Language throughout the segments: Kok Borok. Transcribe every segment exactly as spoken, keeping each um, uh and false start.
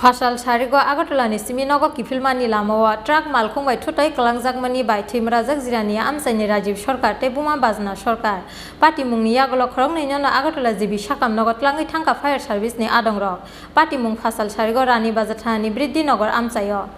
Phasal sarigo Agartala ni simi nogo kiphilmani lamao truck malkhung bai thutai kwlangjakmani bai thwimrajak jirani amchaini Rajiv Sarkar tei Buma Bajna Sarkar. Patimungni yagulo khoroknwi nono Agartala G B sakam nogo tlangwi thangkha fire service ni adongrok. Patimung phasal sarigo Rani Bazar thanani Briddhi Nagar amchaio.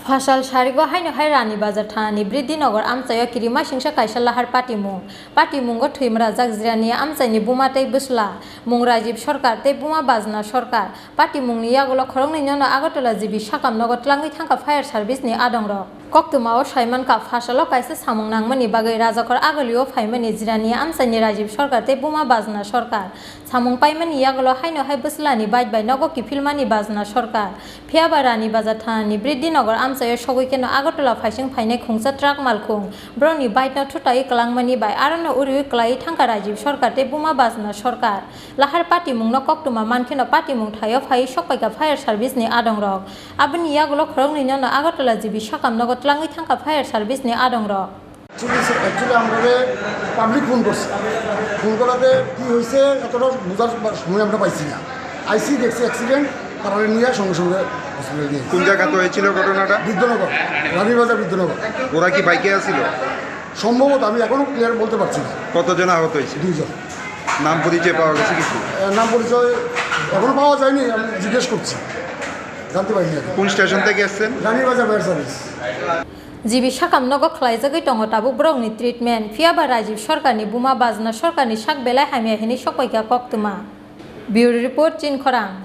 Phasal sarigo haino hai Rani Bazar thanani Briddhi Nagar amchaio kirima singsa kaisa lahar patimung. Patimungo thwimrajak jirani amchaini buma tei bwsla, mung Rajiv Sarkar tei Buma Bajna Sarkar. Patimungni yagulo khoroknwi nono Agartala G B sakam nogo tlangwi thangkha fire service ni adongrok. Koktwmao saimankha, phasalo kaisa samung nangmani bagwi Rajakhor Agalio phaimani jirani amchaini Rajiv Sarkar tei Buma Bajna Sarkar. Samung paimani yagulo haino hai bwslani bike bai nogo kiphilmani Bajna Sarkar. Phiyaba Rani Bazar thanani Briddhi Nagar amchaio sogwi kheno Agartala phaising phainai khungsa truck malkhung. Borokni bike no thutai kwlangmani bai arono uriwi kwlaiwi thangkha Rajiv Sarkar tei Buma Bajna Sarkar. Lahar patimungno koktwma mankheno patimung thaio phaiwi sokpaikha fire service ni adongrok. Aboni yagulo khoroknwi nono Agartala G B sakam nogo tlangwi thangkha fire service ni adongrok. Actually, actually আমরা public phone করছে। ফোন করাতে কি হয়েছে এতটা বোঝার সময় আমরা পাইছি না। আইসি দেখছি অ্যাক্সিডেন্ট, তারা নিয়ে সঙ্গে সঙ্গে হসপিটাল নিয়ে কোন জায়গাতে হয়েছিল ঘটনাটা? বৃদ্ধনগর, রানীবাজার বৃদ্ধনগর। ওরা কি বাইকে আসছিল? সম্ভবত, আমি এখনো ক্লিয়ার বলতে পারছি না। কতজন আহত হয়েছে? দুইজন। নাম পরিচয় পাওয়া গেছে কিছু? আহ, নাম পরিচয় এখনো পাওয়া যায়নি, আমি জিজ্ঞেস করছি, জানতে পারিনি এখন। কোন স্টেশন থেকে এসছেন? Ranibazar fire service. G B sakam nogo khwlaijagwi tongo tabuk borokni treatment, phiyaba Rajiv Sarkarni buma Bajna Sarkarni sak belai hamya hinwi sokpaikha koktwma. Bureau Report, Chinkhorang.